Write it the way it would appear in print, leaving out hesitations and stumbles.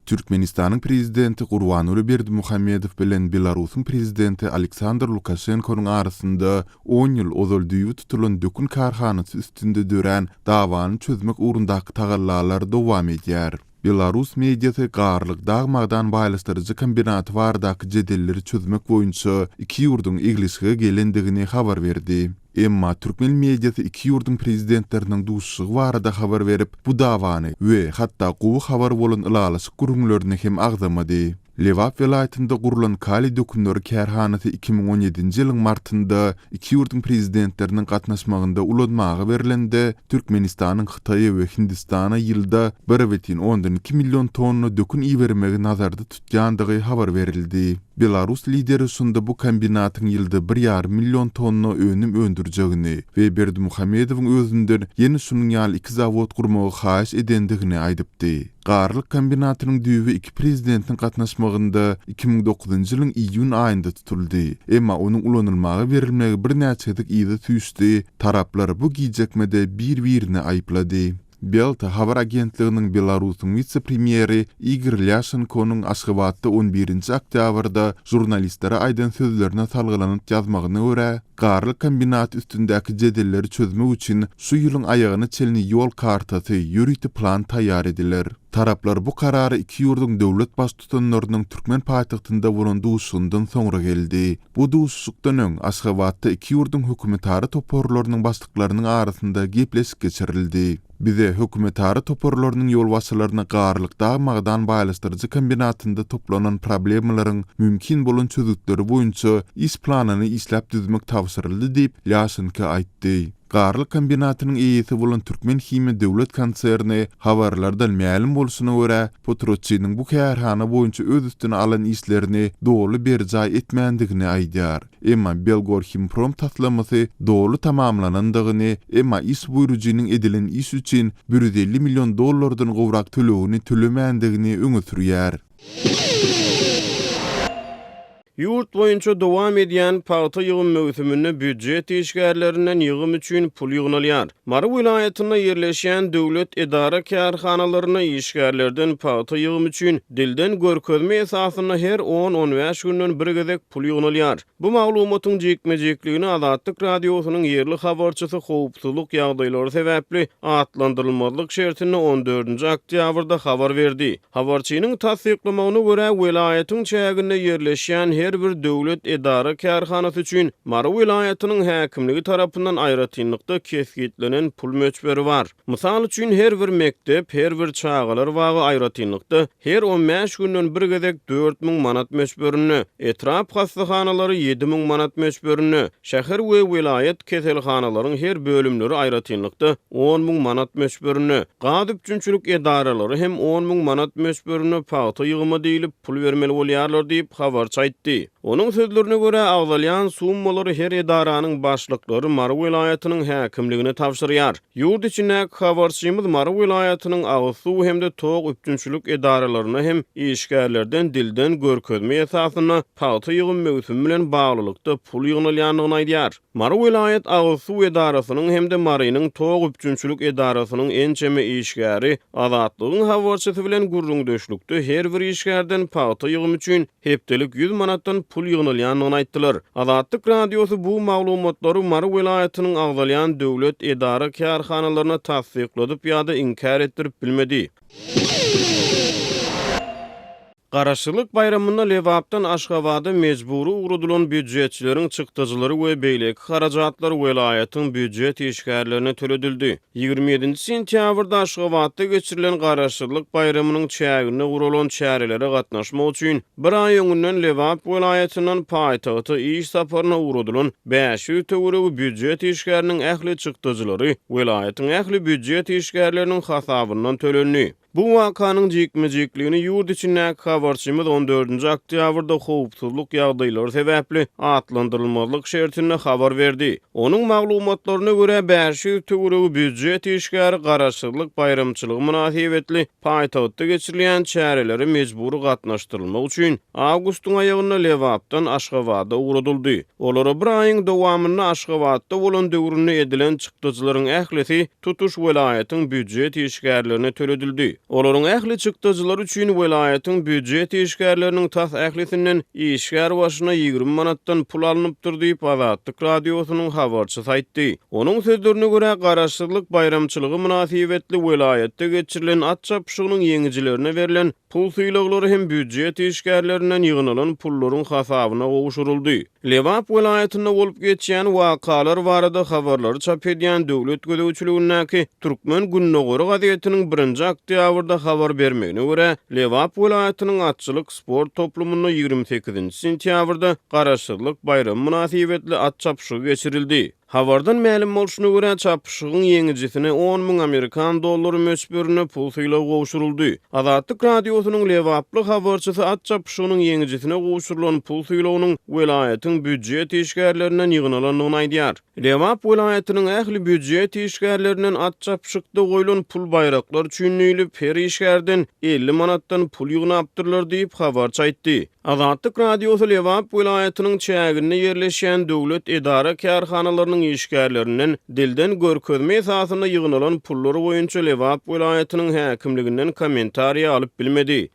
Türkmenistanyň Prezidenti Gurbanguly Berdimuhamedow bilen Belarusyň Prezidenti Aleksandr Lukaşenkonyň arasynda on ýyl ozal düýbi tutulan dökün kärhanasy üstünde dörän dawany çözmek ugrundaky tagallalar dowam edýär. Belarus mediasy Garlyk dag-magdan baýlaşdyryjy kombinaty baradaky jedelleri çözmek boýunça iki ýurduň eglişige gelendigini habar berdi. Emma türkmen mediasy iki ýurduň prezidentleriniň duşuşygy barada habar berip, bu dawany we hatda gowy habar bolan ylalaşyk gürrüňlerini hem agzamady. Lebap welaýatynda gurlan kaliý dökünleri kärhanasy 2017-nji ýylyň martynda iki ýurduň prezidentleriniň gatnaşmagynda ulanmaga berlende, Türkmenistanyň Hytaýa we Hindistana ýylda 1,2 million tonna dökün ibermegi nazarda tutýandygy habar berildi. Belarus lideri şunda bu kombinatyň ýylda bir ýarym million tonna önüm öndürjegini we Berdimuhamedowyň özünden ýene şunuň ýaly iki zawod gurmagy haýyş edendigini aýdypdy. Garlyk kombinatynyň düýbi iki prezidentiň gatnaşmagynda 2009-njy ýylyň iýun aýynda tutuldy. Emma onuň ulanylmaga berilmegi birnäçe gezek yza süýşdi, taraplar bu gijekmede bir-birini aýyplady. Belta habar agentliginiň Belarusyň wise-premýeri Igor Lýaşenkonyň Aşgabatda on birinji oktýabrda žurnalistlere aýdan sözlerine salgylanyp ýazmagyna görä, Garlyk kombinaty üstündäki jedelleri çözmek üçin şu ýylyň aýagyna çenli ýol kartasy, ýörite plan taýýar ediler. Taraplar bu karara iki ýurduň döwlet baştutanlarynyň türkmen paýtagtynda bolan duşuşygyndan soňra geldi. Bu duşuşykdan öň, Aşgabatda iki ýurduň hökümetara toparlarynyň başlyklarynyň arasynda gepleşik geçirildi. Bize, hökümetara toparlarynyň ýolbaşçylaryna Garlyk dag-magdan baýlaşdyryjy kombinatynda toplanan problemalaryň mümkin bolan çözgütleri boýunça iş planyny işläp düzmek tabşyryldy diýip, Lýaşenko aýtdy. Garlyk kombinatynyň eýesi bolan Türkmenhimiýa döwlet konserni, habarlardan mälim bolşuna görä, potratçynyň bu kärhana boýunça öz üstüne alan işlerini doly berjaý etmändigini aýdýar. Emma Belgorhimprom taslamasy doly tamamlanandygyny, emma iş buýrujynyň edilen iş üçin 150 million dollardan gowrak tölegini tölemändigini öňe sürýär. Ýurt boýunça dowam edýän pagta ýygym möwsüminde býujet işgärlerinden ýygym üçin pul ýygnalýar. Mary welaýatynda ýerleşýän döwlet edara-kärhanalarynda işgärlerden pagta ýygymy üçin dilden görkezme esasynda her on-on bäş günden bir gezek pul ýygnalýar. Bu maglumatyň jikme-jikligini Azatlyk Radiosynyň ýerli habarçysy howpsuzlyk ýagdaýlary sebäpli atlandyrylmazlyk şertinde on dördünji oktýabrda habar berdi. Habarçynyň tassyklamagyna görä, welaýatyň çäginde ýerleşýän her bir döwlet edara-kärhanasy üçin Mary welaýatynyň häkimligi tarapyndan aýratynlykda kesgitlenen pul möçberi bar. Mysal üçin, her bir mekdep, her bir çagalar bagy aýratynlykda her on bäş günden bir gezek 4000 manat möçberinde, etrap hassahanalary 7000 manat möçberinde, şäher we welaýat keselhanalaryň her bölümleri aýratynlykda 10 müň manat möçberinde, Gaz üpjünçilik edaralary hem on müň manat möçberinde pagta ýygyma diýlip pul bermeli bolýarlar diýip, habarçy aýtdy. Onuň sözlerine görä, agzalýan summalary her edaranyň başlyklary Mary welaýatynyň häkimligine tabşyrýar. Ýurt içindäki habarçymyz Mary welaýatynyň agyz suw hem-de tok üpjünçilik edaralarynda hem işgärlerden dilden görkezme esasynda pagta ýygym möwsümi bilen baglylykda pul ýygnalýandygyny aýdýar. Mary welaýat agyz suw edarasynyň hem-de Marynyň tok üpjünçilik edarasynyň ençeme işgäri Azatlygyň habarçysy bilen gürrüňdeşlikde her bir işgärden pagta ýygymy üçin hepdelik ýüz manatdan pul ýygnalýandygyny aýtdylar. Azatlyk Radiosy bu maglumatlary Mary welaýatynyň agzalýan döwlet edara-kärhanalaryna tassykladyp ýa-da inkär etdirip bilmedi. Garaşsyzlyk baýramynda Lebapdan Aşgabada mejbury ugradylan býujetçileriň çykdajylary we beýleki harajatlar welaýatyň býujet işgärlerine töledildi. 27-nji sentýabrda Aşgabatda geçirilen Garaşsyzlyk baýramynyň çäginde guralan çärelere gatnaşmak üçin bir aý öňünden Lebap welaýatyndan paýtagta iş saparyna ugradylan 500 töweregi býujet işgäriniň ähli çykdajylary welaýatyň ähli býujet işgärleriniň hasabyndan tölendi. Bu wakanyň jikme-jikligini ýurt içindäki habarçymyz on dördünji oktýabrda howpsuzlyk ýagdaýlary sebäpli atlandyrylmazlyk şertinde habar berdi. Onuň maglumatlaryna görä, 500 töweregi býujet işgäri Garaşsyzlyk baýramçylygy mynasybetli paýtagtda geçirilýän çärelere mejbury gatnaşdyrylmak üçin awgustyň aýagynda Lebapdan Aşgabada ugradyldy. Olara bir aýyň dowamynda Aşgabatda bolan döwründe edilen çykdajylaryň ählisi tutuş welaýatyň býujet işgärlerine töledildi. Olaryň ähli çykdajylary üçin welaýatyň býujet işgärleriniň tas ählisinden işgär başyna 20 manatdan pul alnypdyr diýip, Azatlyk Radiosynyň habarçysy aýtdy. Onuň sözlerine görä, Garaşsyzlyk baýramçylygy mynasybetli welaýatda geçirilen at çapyşygynyň ýeňijilerine berlen pul sylaglary hem býujet işgärlerinden ýygnalan pullaryň hasabyna gowşuryldy. Lebap welaýatynda bolup geçýän wakalar barada habarlary çap edýän döwlet gözegçiligindäki Türkmen gündogary gazetiniň birinji oktýabrda habar bermegine görä, Lebap welaýatynyň atçylyk sport toplumynda 28-nji sentýabrda Garaşsyzlyk baýramy mynasybetli at çapyşygy geçirildi. Habardan mälim bolşuna görä, çapyşygyň ýeňijisine on müň amerikan dollary möçberinde pul sylagy gowşuryldy. Azatlyk Radiosynyň lebaply habarçysy at çapyşygynyň ýeňijisine gowşurylan pul sylagynyň welaýatyň býujet işgärlerinden ýygnalandygyny aýdýar. Lebap welaýatynyň ähli býujet işgärlerinden at çapyşykda goýlan pul baýraklar üçin diýlip, her işgärden 50 manatdan pul ýygnapdyrlar diýip, habarçy aýtdy. Azatlyk Radiosy Lebap welaýatynyň çäginde ýerleşýän döwlet edara-kärhanalarynyň işgärlerinden dilden görkezme esasynda ýygnalan pullar boýunça Lebap welaýatynyň häkimliginden kommentariýa alyp bilmedi.